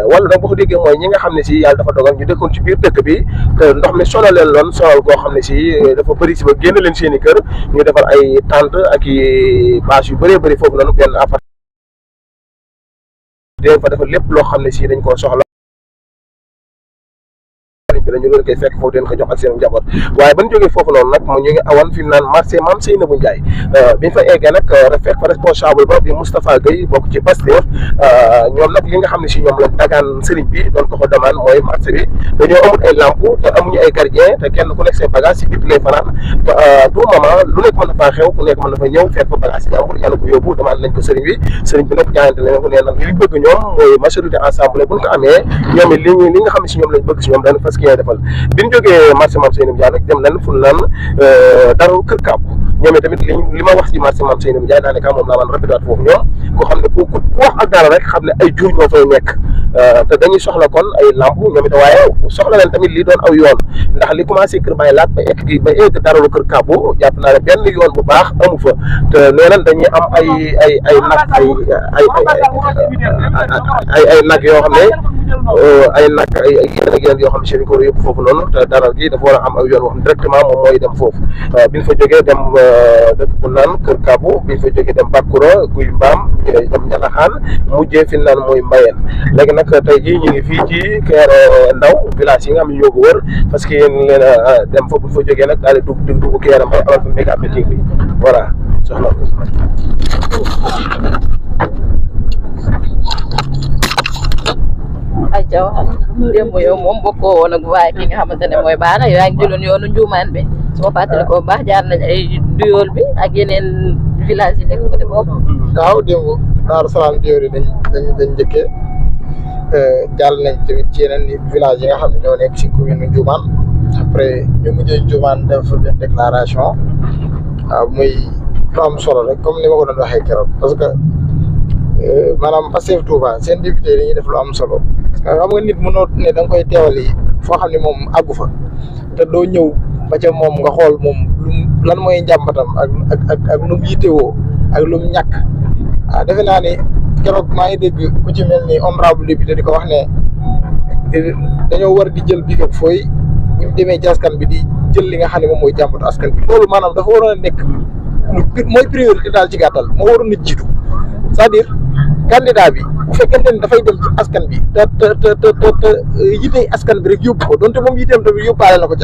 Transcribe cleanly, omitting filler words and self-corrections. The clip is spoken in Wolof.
wala nag boo ko déggee mooy ñi nga xam ne si yàlla dafa dogal ñu dëkkoon ci biir dëkk bi te ndox mi sonal leen loon sonal koo xam ne si dafa bëri si ba génn leen seen i kër ñu defar ay tente ak i bâche yu bëree bëri foofu noonu benn appartement dinañ fa defar lépp loo xam ne si dañ koo soxla ñu leen koy fekk foofu den ko jox ak seen njaboot waaye ban jógee foofu noonu nag ñu ngi awan fi mu naan marché Mame Seynabou Ndiaye biñ fa eggee nag fekk fa responsable ba di Moustapha Gueye bokk ci Pastef ñoom nag li nga xam ne si ñoom lañ dagaan sëriñ bi doon ko demande mooy marché bi dañoo amul ay lampe te amuñu ay gardien te kenn ku nekk seen bagage si biti lay fanaan tout moment lu nekk mën na faa xew ku nekk mën na fa ñëw fekk fa bagage si jàmbur yàlla ko yóbbu demande nañ ko sëriñ bi nag jaayante leen ko nee nag li bëgg ñoom mooy majorité ensemble buñ ko amee ñoom it li nga xam ne si ñoom lañ bëgg si ñoom dañ fas defal bi ñu jógee marché Mame Seynabou Ndiaye nag dem nañ fu naan daru kër kàpp ñoom tamit li ma wax ci marché Mame Seynabou Ndiaye daanaka moom laa man répété foofu ñoom koo xam ne ku wax ak dara rek xam ne ay jur ñoo fay nekk te dañuy soxla kon ay lamp ñoom it waaye soxla leen tamit li doon aw yoon ndax li commencé kër Baye Laat ba egg daralu kër kàpp jàpp naa ne benn yoon bu baax amu fa te nee nañ dañuy am ay nag yoo xam ne ay nag ay yeneen yoo xam ne seen ko yëpp foofu noonu te daral gi dafa war a am aw yoon wax directement moom mooy dem foofu biñ fa jógee dem dëkk bu naan kër Kaabu biñ fa jógee dem Bakura Guy Mbaam dem Njalaxaan mujjee fi naan mooy Mbayeen léegi nag tey jii ñu ngi fii ci Kër Ndaw village yi nga xam ne ñoo ko wër parce que yéen leen a dem fa buñ fa jógee nag daal di dugg Kër Mbay amal fa méga appétit bi voilà soxla ay jaw démb yow moom bokkoo woon ak waaye ki nga xamante ne mooy Baara yow yaa ngi jëloon yoonu Njuumaan bi su ma fàttali ko baax jaar nañ ay duyool bi ak yeneen village yi nekk côté boobu. waaw démb Daaru Salaam duyool yi dañ njëkkee jàll nañ tamit ci yeneen village yi nga xam ne ñoo nekk si commune Njuumaan après ñu mujjee Njuumaan def fa benn déclaration waaw muy lu am solo rek comme ni ma ko doon waxee keroog parce que maanaam Pastef Touba seen député yi dañuy def lu am solo. xam nga nit mënoo ne da nga koy teewal yi foo xam ne moom àggu fa te doo ñëw ba ca moom nga xool moom lan mooy njàmbatam ak lu mu yittewoo ak lu mu ñàkk defe naa ne keroog maa ngi dégg ku ci mel ni honorable député di ko wax ne dañoo war di jël bi ak fooy bu ñu demee ci askan bi di jël li nga xam ne moom mooy jàmbatu askan bi loolu maanaam dafa waroon a nekk mooy priorité daal ci gàttal moo waroon a jiitu c'est-à-dire candidat bi bu fekkente ni dafay dem ci askan bi te yitey askan bi rek yóbbu ko donte moom yiteem tamit yóbbaale na ko